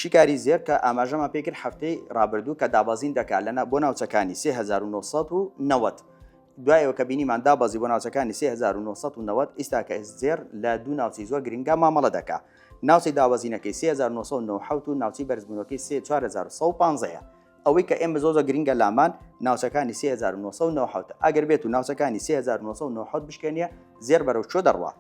شیکاری زێر کە ئاماژەمان پێکرد هەفتەی ڕابردوو کە دابەزین دەکات لە بۆ ناوچەکانی 3990 دوایەوە کە بینیمان دابەزی بۆ ناوچەکانی 3990 ئیستا کە زێر لە دوو ناوچەی زۆر گرنگا مامەڵە دەکا ناوچەی دابەزینەکەی 3997 و ناوچەی بەرزبوونەکەی 4115 ئەوەی کە ئێمە زۆر زۆر گرنگە لامان ناوچەکانی 3997 ئەگەر بێت و ناوچەکانی 3997 بشکێنیە زێر بەرەو چۆ دەڕوا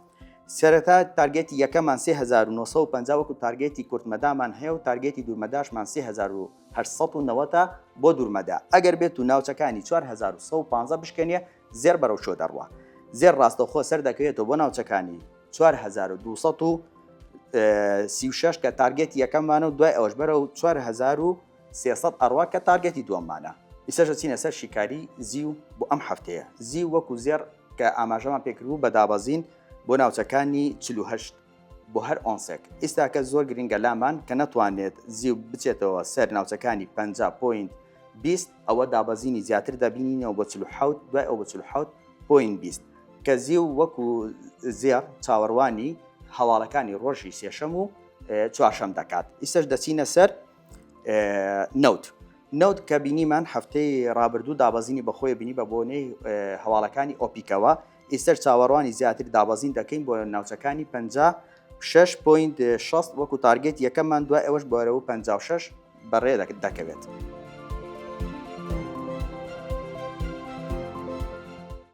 سەرەتا target ی یەکەمان 3950 وەکو target ی کورتمەدامان هەیە و target ی دوورمەداشمان 3890 بۆ دوورمەدا ئەگەر بێت و ناوچەکانی 4115 بشکێنیە زێر بەرەو چۆ دەڕوا زێر ڕاستەوخۆ سەر دەکەوێتەوە بۆ ناوچەکانی 4236 کە target ی یەکەممانە و دوای ئەوەش بەرەو 4300 ئەڕوا کە target ی دووەممانە. ئیستاش دەچینە سەر شیکاری زیو بۆ ئەم هەفتەیە. زیو وەکو زێڕ کە ئاماژەمان پێکردبوو بە دابەزین بۆ ناوچەکانی 48 بۆ هەر ئۆنسێک. ئیستاکە زۆر گرنگە لامان کە نەتوانێت زیو بچێتەوە سەر ناوچەکانی 50 point 20 ئەوە دابەزینی زیاتر دەبینینەوە بۆ 47 دوای ئەو بۆ 47 point 20 کە زیو وەکو زێڕ چاوەڕوانی هەواڵەکانی ڕۆژی سێشەم و چوارشەم دەکات. ئیستاش دەچینە سەر نەوت. نەوت کە بینیمان هەفتەی ڕابردوو دابەزینی بەخۆی بینی بە بۆنەی هەواڵەکانی ئۆپیکەوە ئیستەر چاوەڕوانی زیاتر دابەزین دەکەین بۆ ناوچەکانی 56.6 وەکو target یەکەممان دوای ئەوەش بۆرەوە 56 بەڕێ دەکەوێت.